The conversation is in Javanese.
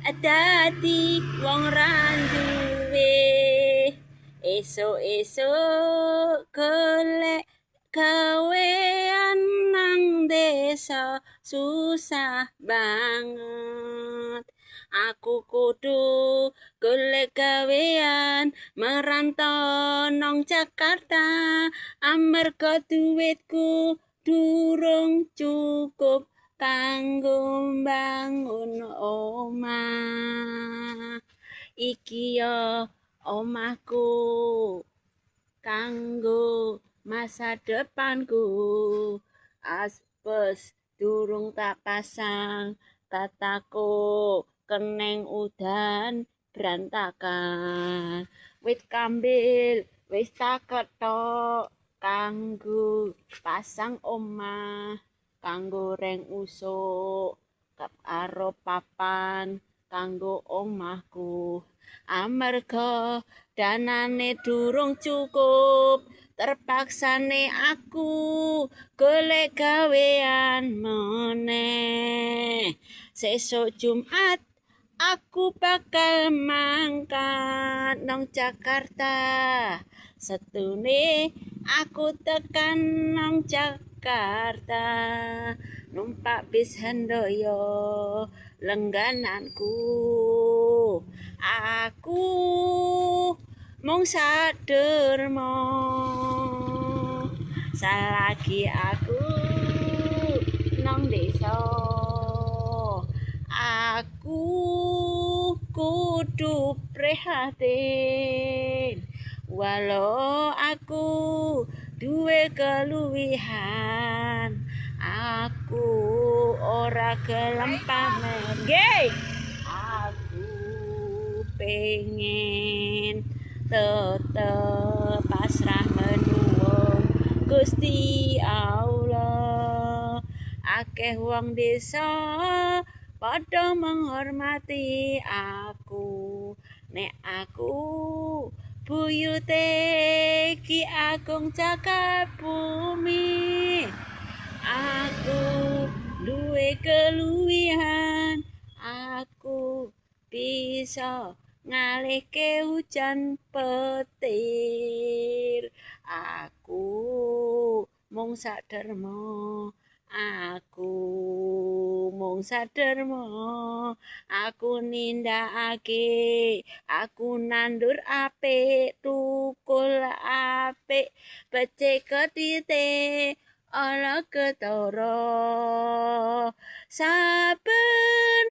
Dadi wong ra duwe. Esuk-esuk golek gawean nang desa susah banget. Aku kudu golek gawean merantau nang Jakarta amarga duitku durung cukup kanggo mbangun omah. Iki yo omahku kanggo masa depanku. Asbes durung tak pasang, kataku keneng udan berantakan. Wit kambil wis tak kethok kanggo pasang omah, kanggo reng usuk karo papan kanggo omahku. Amarga danane durung cukup, terpaksane aku golek gawean meneh. Sesuk Jumat aku bakal mangkat nang Jakarta. Setune aku tekan nang Jakarta, numpak bis Handoyo lenggananku. Aku mung sadermo, salagi aku nang desa. Aku kudu prihatin, walau aku duwe keluwihan, aku ora gelem pamer. Nggih, aku pengen tetep pasrah menuwun Gusti Allah. Akeh wong desa padha menghormati aku. Nek aku buyute Ki Agung Cakar Bumi, aku duwe keluwihan, aku bisa ngalihke hujan petir. Aku mung sadermo, aku mung sadermo, aku nindakake, aku nandur apik, tukul apik, becik ketite ala ketara. Saben